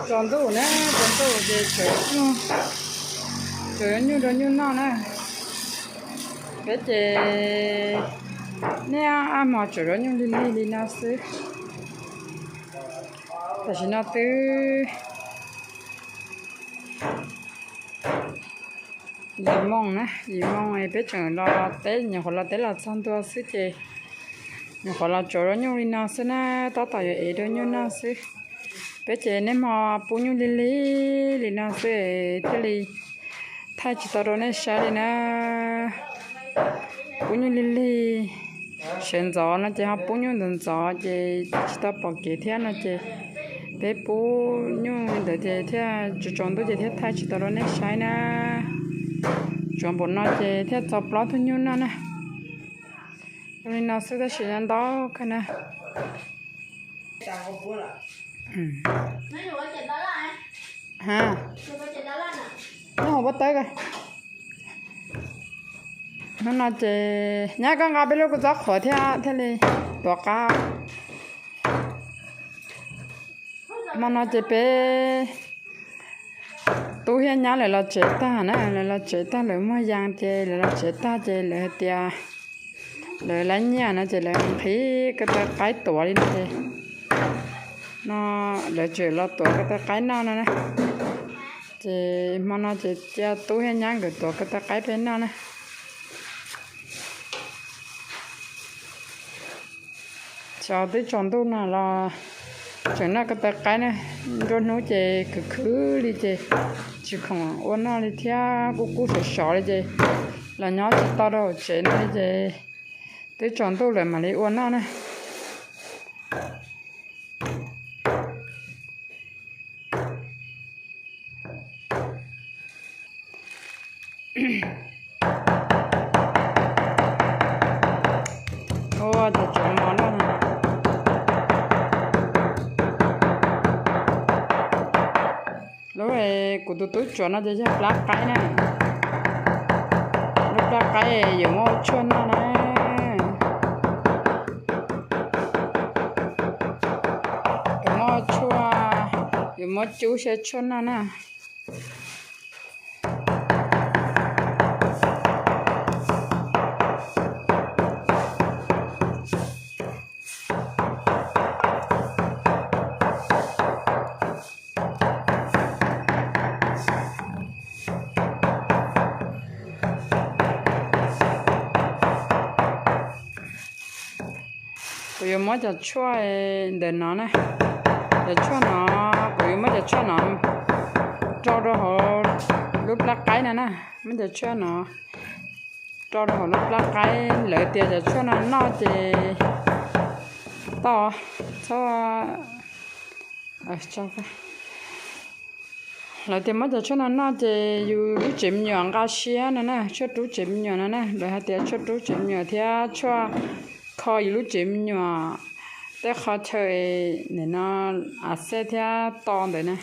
Tsaus ntuj na, tsaus ntuj ces tseem, tseem yuav nyuj rau nyuj noj na. Peb ces niaj hmo tseem rau nyuj lig lig li no xwb. Tam sim no twb yim moos na, yim moos peb tseem los teb, nyuam qhuav los teb los txog ntua xwb ces nyuam qhuav los tsuav rau nyuj li no xwb na, tab tom yuav ev rau nyuj noj xwb. Peb ces niaj hmo pub nyuj lig lig li no xwb thiaj li thaij tsis tau rau nej saib li na. Pub nyuj lig lig, sawv ntxov no ces ho pub nyuj ntxov ntxov ces tsis tau pom kev thiab no ces peb pub nyuj li ntawd ces thiaj tsaus ntuj ces thiaj thaij tsis tau rau nej saib na. Tsuav npaum no ces thiaj txog plaub tug nyuj noj na. Zoo li no xwb tab sis ntau kawg na. Nyob hauv pob tawb. Hnub no ces nyab koj nqa peb lub kua txob qhuav thiab thiaj li tuav qab. Hmo no ces peb tub thiab nyab lawv los tsev tag na, lawv los tsev tag lawv muag yaa ces lawv los tsev tag ces lawv hais tias lawv lab nyiaj no ces lawv nqhis ko taw qaib tuav li no ces no lawv tseem los tuav ko taw qaib noj no na. Ces hmo no ces cia tub thiab nyab nkawd tuav ko taw qaib peb noj na. Xyov twb tsaus ntuj no los tseem noj ko taw qaib na. Nruab hnub ces khwv khwv li ces tsis khoom ua noj li thiab, kub kub sov sov li ces los nyob tsis tau rau hauv tsev no li ces twb tsaus ntuj lawm mam li ua noj na. Ua cov tsuav mov noj na. Lub kuv tus tub tsuav no ces yog plab qaib na. Lub plab qaib yuav muab ua tshuaj noj na. Yuav muab tshuaj, yuav muab cub ua tshuaj noj na. Kuv yuav muab cov tshuaj ntawm no na, cov tshuaj no, kuv yuav muab cov tshuaj no rau rau hauv lub plab qaib no na, muab cov tshuaj no rau rau hauv lub plab qaib, lawv tias cov tshuaj no noj ces tau, txhob, lawv tias muab cov tshuaj no noj ces yus lub tsev me nyuam nqa siab no na, tshuaj rub tsev me nyuam no na, lawv hais tias tshuaj rub tsev me nyuam thiab tshuaj kho yus lub tsev me nyuam tej qhov chaw ntawm no a xej thiab to ntawd na,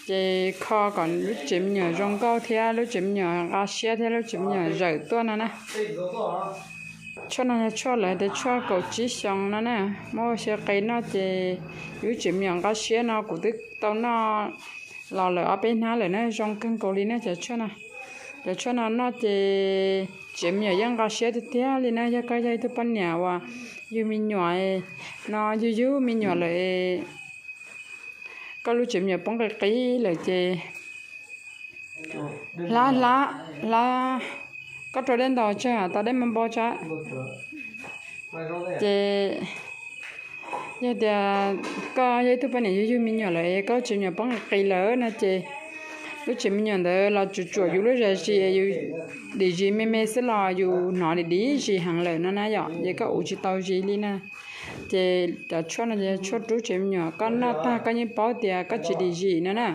ces kho kom lub tsev me nyuam zoo nkauj thiab lub tsev me nyuam nqa siab thiab lub tsev me nyuam zawm tuaj no na. Tshuaj no yog tshuaj lawv tias tshuaj kaum tsib xyoo no na, muab ua siab qe noj ces yus lub tsev me nyuam nqa siab no kuv twb tau noj los lawm ob peb hnab lawm na, zoo kawg nkaus li na cov tshuaj no. Cov tshuaj no noj ces tsev me nyuam yeej nqa siab tiag tiag li na, yog koj yog ib tug poj niam uas yug me nyuam no, yug yug me nyuam lawm koj lub tsev me nyuam poob qis qis lawm ces hlab hlab hlab, koj rau dej ntaus tseg tau dej npau npau tsab. Ces yog tias koj yog ib tug poj niam yug yug me nyuam lawm es koj lub tsev me nyuam poob qis qis lawm no ces lub tsev me nyuam ntawd los tsuam tsuam yus lub zam zis, yus dim zis me me xwb los yus hnov dim dim zis heev lawm no na yom, ces koj ua tsis tau zis li na. Ces cov tshuaj no ces tshuaj rub tsev me nyuam, koj noj tag koj yeej paub tias koj tsis dim zis no na.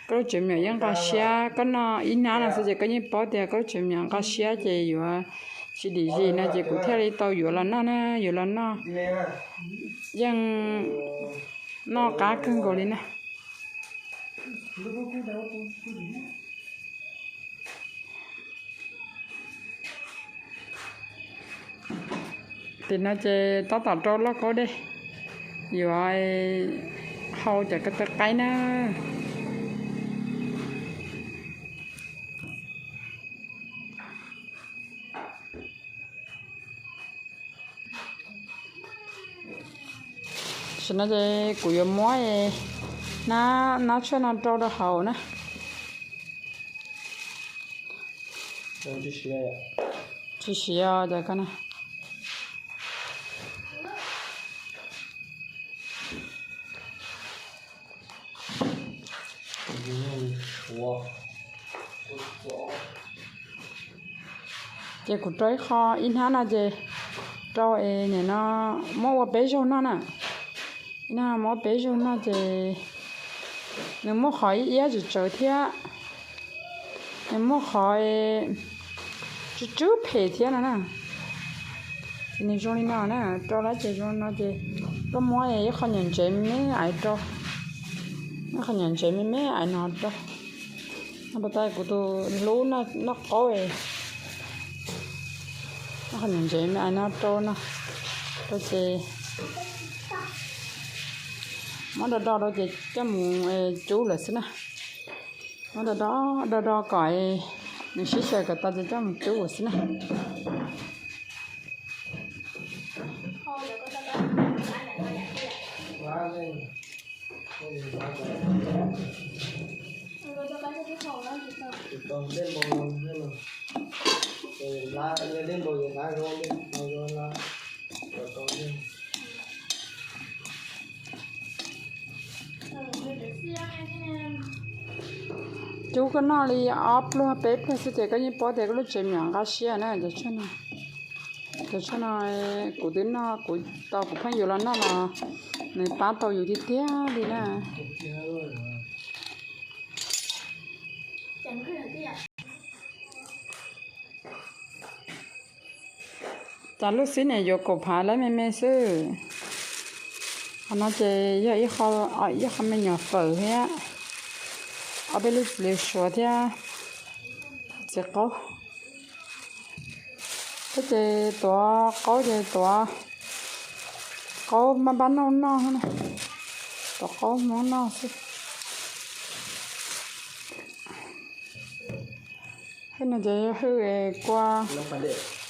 Koj lub tsev me nyuam yeej nqa siab, koj noj ib hnab no xwb ces koj yeej paub tias koj lub tsev me nyuam nqa siab ces yuav tsis dim zis no ces kuv thiaj li tau yuav los noj na, yuav los noj yeej noj qab kawg nkaus li na. Tim no ces tab tom rau lauj kaub dej, Yuav hau cov ko taw qaib na. Tam sim no ces kuv yuav muab nab tshuaj no rau rau hauv na. Tsis siav os cov ko na. Ces kuv rau ib qho ib hnab no ces rau es nim no muab ua peb zaug noj na. Ib hnab muab ua peb zaug noj ces nws muaj qhov ib iab tsis tsawv thiab, nws muaj qhov tsw tsw phem thiab no na. Ces nws zoo li no na, rau lawm ces zoo li no ces koj muab ib qho nyuam ntsev me me aiv rau, ib qho nyuam ntsev me me aiv no rau. Noj pas tas kuv tus hlub noj qaub, ib qho nyuam ntsev me aiv no rau no, rau ces muab do do rau ces coj mus cub lawm xwb na. Muab do do do do kom nws sib xyaw kom tau ces coj mus cub lawm xwb na. Cub koj noj li ob pluag peb pluag xwb ces koj yeej paub tias koj lub tsev me nyuam nqa siab na. Cov tshuaj no, cov tshuaj no kuv twb noj, kuv tau kuv pheej yuav los noj los nws pab tau yus tiag tiag li na. Cas lub xib niam yuav kaum phav lawm me me xwb. Qhov no ces yog ib qho me nyuam fawm thiab ob peb lub txiv lws suav thiab txiv qaub. Thiab ces tuav qaub ces tuav qaub npab npab noj noj, tuav qaub hmoob noj xwb. Hwj no ces yog hwj kua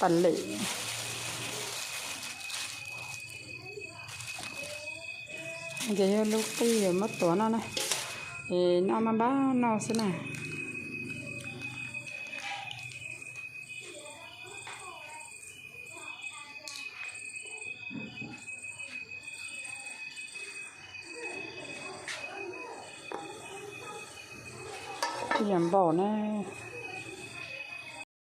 pas lem. Ces yog lub qij yuav muab tuav noj na, es noj maj npab noj xwb na. Ib yam npaum ne.